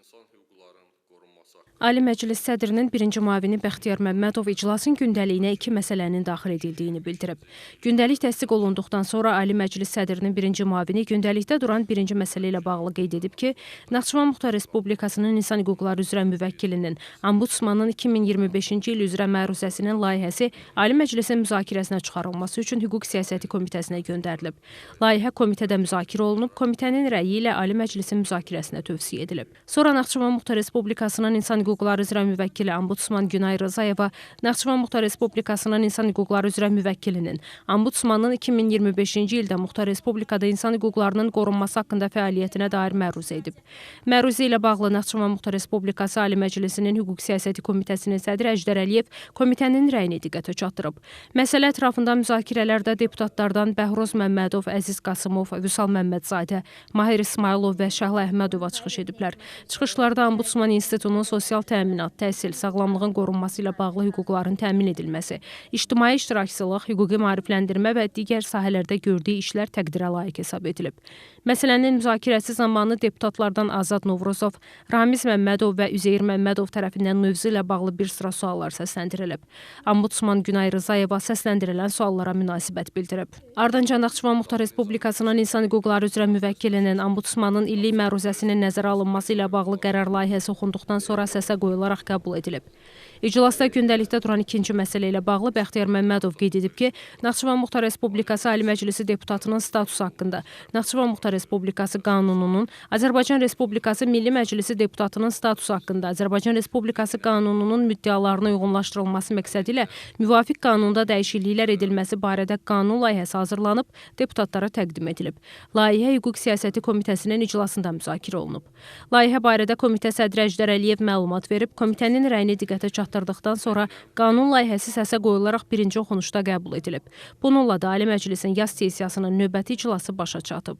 İnsan hüquqlarının qorunması haqqında. Ali Məclis sədrinin birinci müavini Bəxtiyar Məmmədov iclasın gündəliyinə iki məsələnin daxil edildiyini bildirib. Gündəlik təsdiq olunduqdan sonra Ali Məclis sədrinin birinci müavini gündəlikdə duran birinci məsələ ilə bağlı qeyd edib ki, Naxçıvan Muxtar Respublikasının İnsan Hüquqları üzrə müvəkkilinin, Ombudsmanın 2025-ci il üzrə məruzəsinin layihəsi Ali Məclisin müzakirəsinə çıxarılması üçün Hüquq Siyasəti Komitəsinə göndərilib. Layihə komitədə müzakirə olunub, komitənin rəyi ilə Ali Məclisin müzakirəsinə tövsiyə edilib. Sonra Naxçıvan Muxtar Respublikasının İnsan Hüquqları üzrə müvəkkili Ombudsman Günay Rızayeva Naxçıvan Muxtar Respublikasının İnsan Hüquqları üzrə müvəkkilinin, Ombudsmanın 2025-ci ildə Muxtar Respublikada insan hüquqlarının qorunması haqqında fəaliyyətinə dair məruzə edib. Məruzə ilə bağlı Naxçıvan Muxtar Respublikası Ali Məclisinin Hüquq Siyasəti Komitəsinin sədri Əjdər Əliyev komitənin rəyini diqqətə çatdırıb. Məsələ ətrafında müzakirələrdə deputatlardan Bəhruz Məmmədov, Əziz Qasımov, Vüsal Məmmədzadə, Mahir İsmayılov və Şəhla Əhmədova çıxış ediblər. Çıxışlarda Ombudsman İnstitutunun sosial təminat, təhsil, sağlamlığın qorunması ilə bağlı hüquqların təmin edilməsi, ictimai iştirakçılıq, hüquqi maarifləndirmə və digər sahələrdə gördüyü işlər təqdirə layiq hesab edilib. Məsələnin müzakirəsi zamanı deputatlardan Azad Novruzov, Ramiz Məmmədov və Üzeyir Məmmədov tərəfindən mövzu ilə bağlı bir sıra suallar səsləndirilib. Ombudsman Günay Rızayeva səsləndirilən suallara münasibət bildirib. Ardınca Naxçıvan Muxtar Respublikasının İnsan Hüquqları üzrə müvəkkilinin, Ombudsmanın illik məruzəsinin nəzərə alınması ilə bağlı qərar layihəsi oxunduqdan sonra səsə qoyularaq qəbul edilib. İclasda gündəlikdə duran ikinci məsələ ilə bağlı Bəxtiyar Məmmədov qeyd edib ki, Naxçıvan Muxtar Respublikası Ali Məclisi deputatının statusu haqqında Naxçıvan Muxtar Respublikası Qanununun, Azərbaycan Respublikası Milli Məclisi deputatının statusu haqqında Azərbaycan Respublikası Qanununun müddəalarına uyğunlaşdırılması məqsədi ilə müvafiq qanunda dəyişikliklər edilməsi barədə qanun layihəsi hazırlanıb, deputatlara təqdim edilib. Layihə Hüquq Siyasəti Komitəsinin iclasında müzakirə olunub. Layihə barədə komitə sədri Əjdər Əliyev məlumat verib, komitənin rəyini diqqətə çatdırdıqdan sonra qanun layihəsi səsə qoyularaq birinci oxunuşda qəbul edilib. Bununla da Ali Məclisin yaz sessiyasının növbəti iclası başa çatıb.